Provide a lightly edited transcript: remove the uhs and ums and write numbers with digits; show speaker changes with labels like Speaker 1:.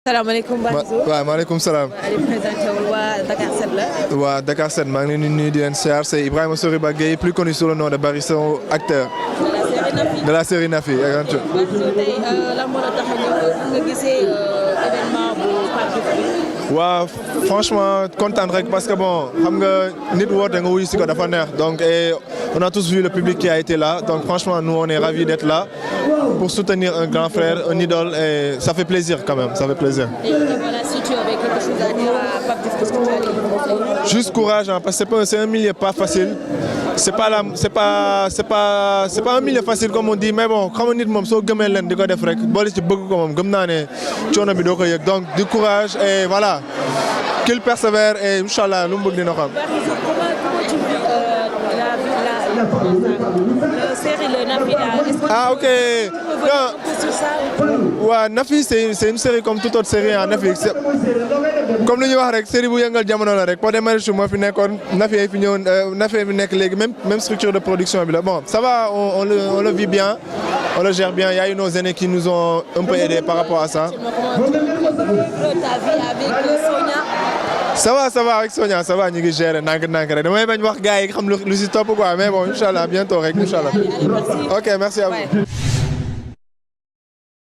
Speaker 1: salaamaaleykum Banzo.
Speaker 2: waaw maaleykum salaam.
Speaker 1: Aliou présenté wul waa Dakar 7 la.
Speaker 2: waa Dakar 7 maa ngi leen di nuyu di leen siyaar c'est Ibrahima Soriba Gueye plus connu sous le nom de Barrisson acteur. de la série Nafi.
Speaker 1: Banzo tey lan moo la tax a ñëw nga gisee événement bu Pape Diouf bi.
Speaker 2: waaw franchement content rek parce que bon xam nga nit woote nga wuyu si ko dafa neex donc et on a tous vu le public qui a été là donc franchement nous on est ravis d'être là pour soutenir un grand frère un idole et ça fait plaisir quand même ça fait plaisir.
Speaker 1: Et voilà, si tu avais quelque chose à dire à Pape Diouf, qu'est-ce que tu allais lui conseiller?
Speaker 2: Juste courage hein, parce que c'est un milieu pas facile. C'est pas un milieu facile comme on dit mais bon xam nga nit moom soo gëmee leen di ko def rek boole ci bëgg ko moom gëm naa ne coono bi doo ko yëg donc du courage et voilà qu'il persévère et inchallah lu mu bëgg dina ko am.
Speaker 1: Comment tu vis la série le Nafi là?
Speaker 2: Ah ok. waaw Nafi c'est une série comme toute autre série en Afrique comme li ñuy wax rek série bu yëngal jamono la rek Pod et Marichou moo fi nekkoon Nafi fi ñëwoon Nafi fi nekk léegi même structure de production bi la bon ça va on le vit bien on le gère bien il y a eu nos aînés qui nous ont un peu aidés par rapport à ça. Ça va avec Sonia ça va ñu ngi gérer ndànk rek damay bañ wax gars yi xam lu si topp quoi mais bon inchallah bientôt rek inchallah. Ok merci à vous.